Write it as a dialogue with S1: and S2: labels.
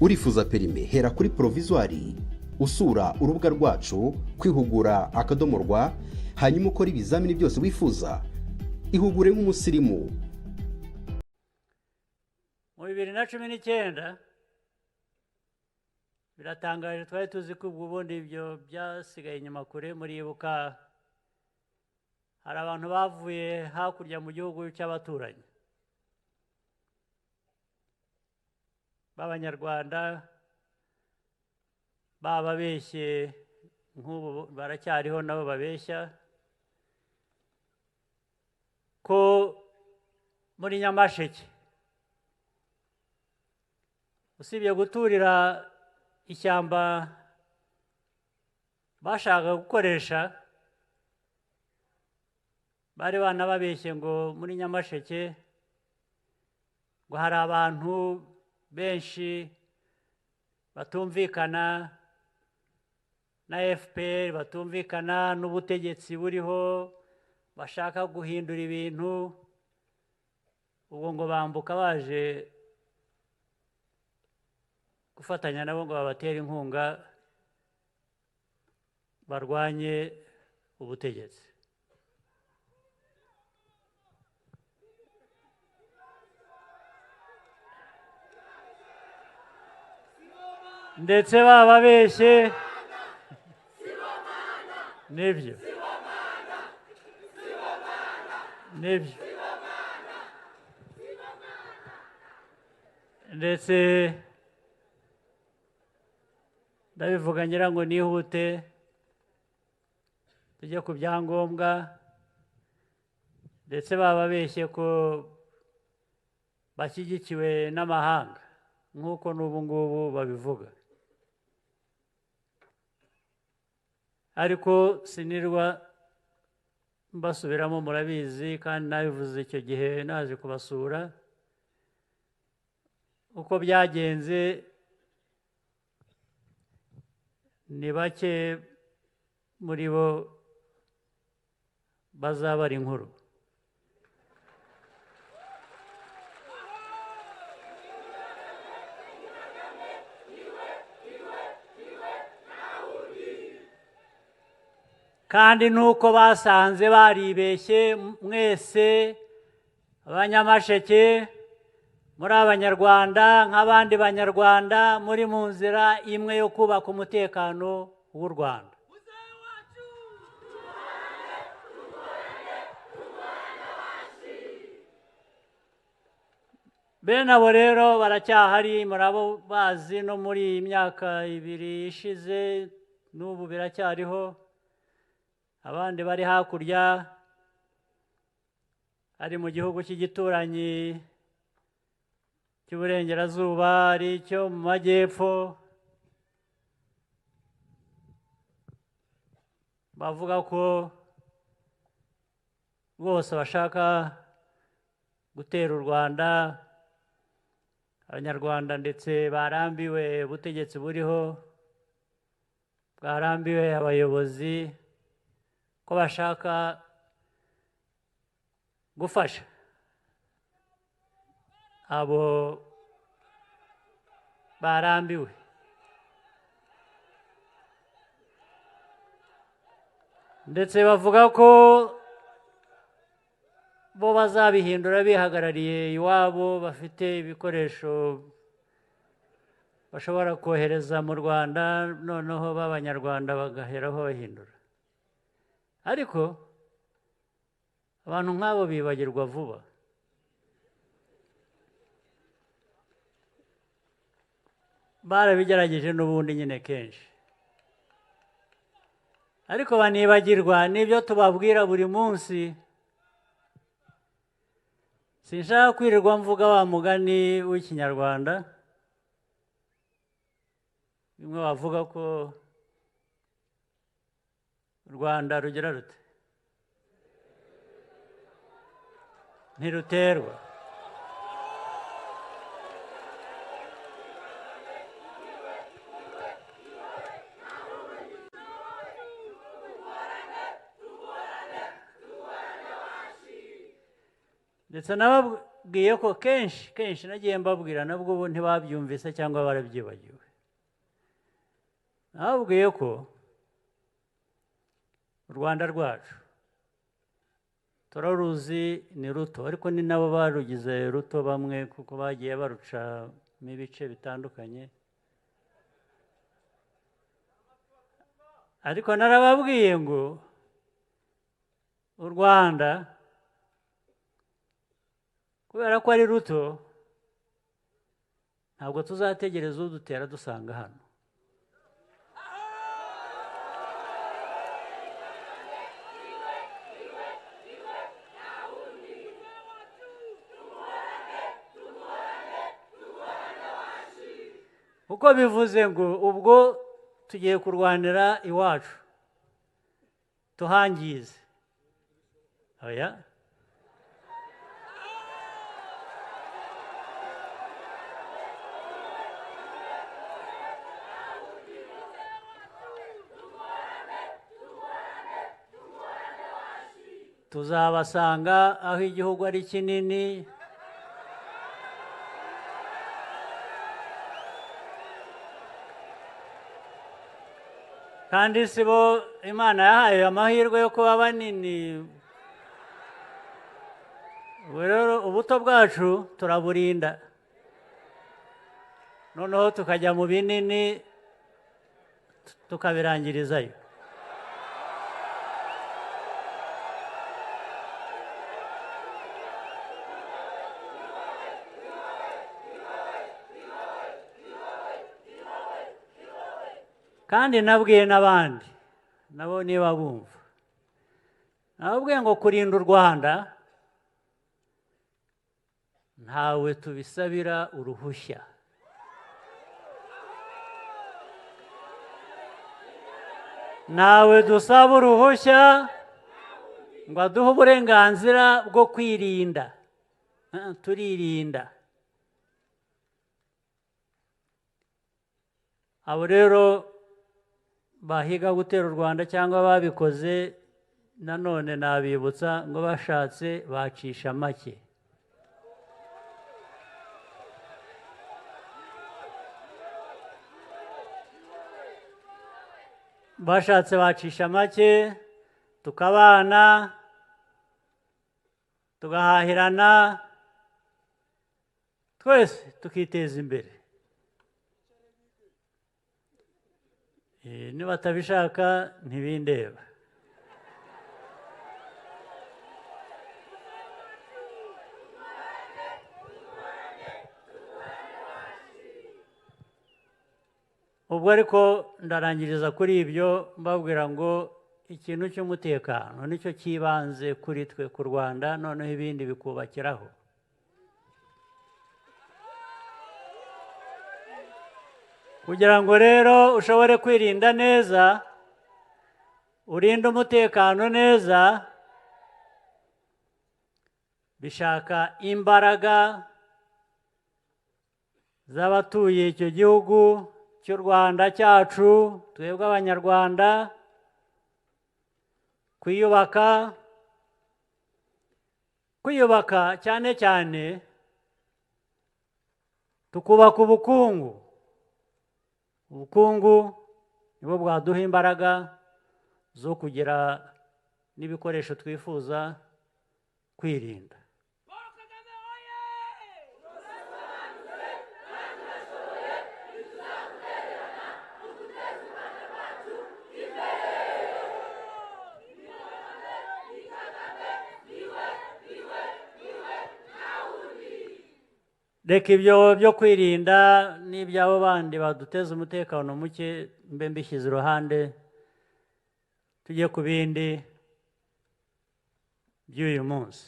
S1: Urifuza permis? Hera kuri provisoire, usura urubuga rwacu kwihugura.rwa, hanyuma ukora ibizamini byose wifuza. Ihugure nk'umusirimu.
S2: Mu 2019, biratangaje, twari tuzi ko ubwo ubundi ibyo byasigaye inyuma kure. Muribuka hari abantu bavuye hakurya mu gihugu cy'abaturanyi b'Abanyarwanda, bababeshye, nk'ubu baracyariho nabo babeshya ko muri Nyamasheke, usibye guturira ishyamba bashaka gukoresha, bari banababeshye ngo muri Nyamasheke ngo hari abantu benshi batumvikana na FPR, batumvikana n'ubutegetsi buriho, bashaka guhindura ibintu. Ubwo ngo bambuka baje gufatanya nabo ngo babatere inkunga barwanye ubutegetsi. Ndetse bababeshye nibyo nibyo, ndetse ndabivuga ngira ngo nihute tujye ku byangombwa. Ndetse bababeshye ko bashyigikiwe n'amahanga nk'uko n'ubu ngubu babivuga, ariko sinirwa mbasubiramo, murabizi kandi nabivuze icyo gihe naje kubasura uko byagenze. Ni bake muri bo bazabara inkuru. Kandi nuko basanze baribeshye. Mwese Abanyamasheke muri Abanyarwanda nk'abandi Banyarwanda, muri mu nzira imwe yo kubaka umutekano w'u Rwanda. Bene abo rero baracyahari, murabo bazi no muri iyi myaka 2 ishize, n'ubu biracyariho. Abandi bari hakurya, ari mu gihugu cy'igituranyi cy'uburengerazuba, ari icyo mu majyepfo, bavuga ko rwose bashaka gutera u Rwanda, Abanyarwanda ndetse barambiwe ubutegetsi buriho, bwarambiwe abayobozi, ko bashaka gufasha abo barambiwe. Ndetse bavuga ko bo bazabihindura bihagarariye iwabo, bafite ibikoresho bashobora kohereza mu Rwanda, noneho b'Abanyarwanda bagaheraho bahindura. Ariko abantu nk'abo bibagirwa vuba. Barabigerageje n'ubundi nyine kenshi, ariko banibagirwa n'ibyo tubabwira buri munsi. Sinshaka kwirirwa mvuga wa mugani w'Ikinyarwanda bimwe bavuga ko u Rwanda rugira rute ntiruterwa. Ndetse Nababwiye ko kenshi kenshi nagiye mbabwira, nabwo ubu ntibabyumvise cyangwa barabyibagiwe. Nababwiye ko u Rwanda rwacu turaruzi ni ruto, ariko ni nabo barugize ruto bamwe, kuko bagiye barucamo ibice bitandukanye. Ariko narababwiye ngo u Rwanda kubera ko ari ruto ntabwo tuzategereza udutera dusanga hano. Kuko bivuze ngo ubwo tugiye kurwanira iwacu tuhangize. Oya, tuzabasanga aho igihugu ari kinini. Kandi si bo Imana yahaye amahirwe yo kuba banini. Ubu rero ubuto bwacu turaburinda, noneho tukajya mu binini tukabirangirizayo. Kandi nabwiye n'abandi nabo niba bumva, nababwiye ngo kurinda u Rwanda ntawe tubisabira uruhushya. Ntawe dusaba uruhushya ngo aduhe uburenganzira bwo kwirinda. Turirinda. Abo rero bahiga gutera u Rwanda cyangwa babikoze, nanone nabibutsa ngo bashatse bacisha make. Bashatse bacisha make, tukabana, tugahahirana, twese tukiteza imbere. Nibatabishaka ntibindeba. Ubwo ariko ndarangiriza kuri ibyo mbabwira ngo ikintu cy'umutekano nicyo cyibanze kuri twe ku Rwanda, noneho ibindi bikubakiraho. Kugira ngo rero ushobore kwirinda neza, urinde umutekano neza, bishaka imbaraga z'abatuye icyo gihugu cy'u Rwanda cyacu, twebwe Abanyarwanda, kwiyubaka, kwiyubaka cyane cyane tukubaka ubukungu. Ubukungu nibo bwaduha imbaraga zo kugira n'ibikoresho twifuza kwirinda. Reka ibyo byo kwirinda n'iby'abo bandi baduteza umutekano muke mbe mbishyize iruhande, tujye ku bindi by'uyu munsi.